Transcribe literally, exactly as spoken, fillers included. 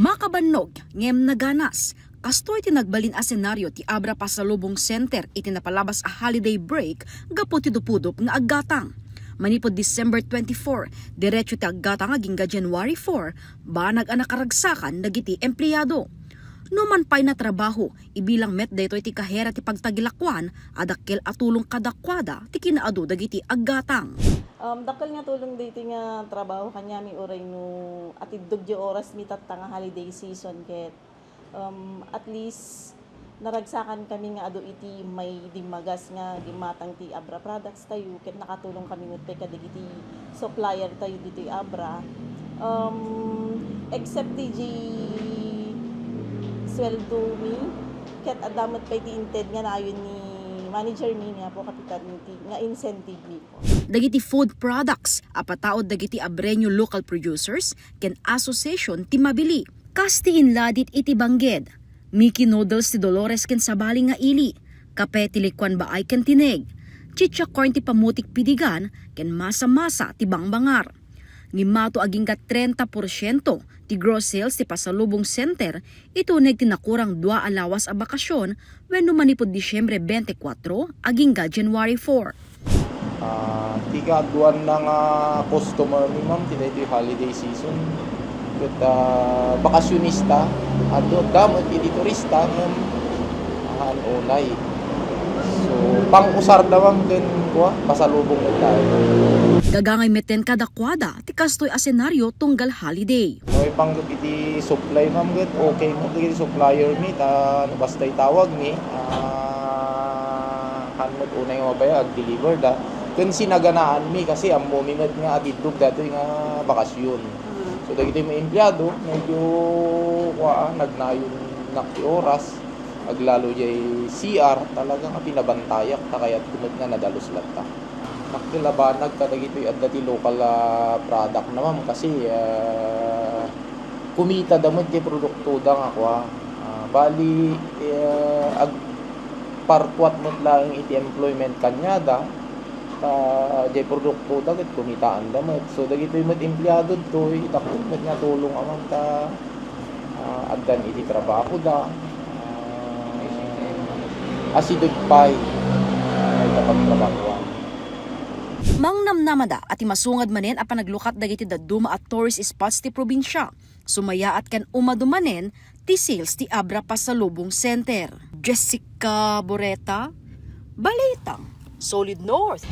Makabannog ngem naganas, kastoy ti nagbalin a senaryo ti Abra Pasalubong Center iti napalabas a holiday break gapu ti dupudup nga aggatang. Manipud December twenty-four, diretso ti aggatang agingga January four, banag a nakaragsakan dagiti empleyado. Numan pay natrabaho, ibilang met daytoy ti kahera ti pagtagilakuan a dakkel a tulong kadakuada ti kinaadu dagiti aggatang. Um, dakkel nga tulong daytoy nga trabaho kaniami uray no atiddog di oras mi tatta nga holiday season ket, um, at least naragsakan kami nga adu iti may dimmagas nga gimmatang ti Abra products tayo ket nakatulong kami met pay kadagiti supplier tayo ditoy Abra. Um, except ti di sweldo mi, ket adda met pay ti inted nga naayon ni manager mi, ni Apo Kapitan, ti, nga incentive mi. Dagiti food products a pataud dagiti Abreño local producers ken association ti mabili. Kas ti inladit iti bangged, Mickey noodles ti Dolores ken sabali nga ili, kape ti Likuan Baay ken Tineg, chicha corn ti Pamutik Pidigan ken masa-masa ti Bangbangar. Ngimmato agingga trenta porsiento ti gross sales ti Pasalubong Center ituneg ti nakurang dua a lawas a bakasyon wenno manipud Disyembre twenty-four agingga January four. Ah, ti kaaduanna nga customer mi, ma'am, ti daytoy holiday season. Ket, ah, bakasyonista, adu, adda met iti turista, ngem, ah, unay. So, pang-usarda, ma'am, ken, kua, pasalubong met tayo. Gagangay metten kadakuada ti kastoy a senaryo tunggal holiday. No, ipangget iti supply, ma'am, ket okay met dagiti supplier mi, ta no basta itawag mi, ah, han met unay nga mabaya, ag-deliver da. Ken sinaganaan mi kasi ammo mi met nga atiddog datoy nga bakasyon. So, dagiti mga empleyado, medyo, kua, nagnayon nak ti oras, aglalo jay C R, talaga nga pinabantayak, ta kayat ko met nga nadalus latta. Dakkel a banag kadagitoy adda ti local a product na, ma'am, kasi, ah, kumita da met ti produkto da nga kua. Ah, bali, eh, ag-, parkuat met laeng iti employment kaniada, ta jay produkto da ket kumitaan da met. So, dagitoy met empleyado toy, dakkel met nga tulong a, ma'am, ta ah, addan iti trabaho da, ah, asideg pay, ah, ita pagtrabahoan. Mangnamnamada a ti masungad manen a panaglukat dagiti dadduma a tourist spots ti probinsia, sumayaat ken umadu manen ti sales ti Abra Pasalubong Center. Jessica Boreta, Balitang Solid North.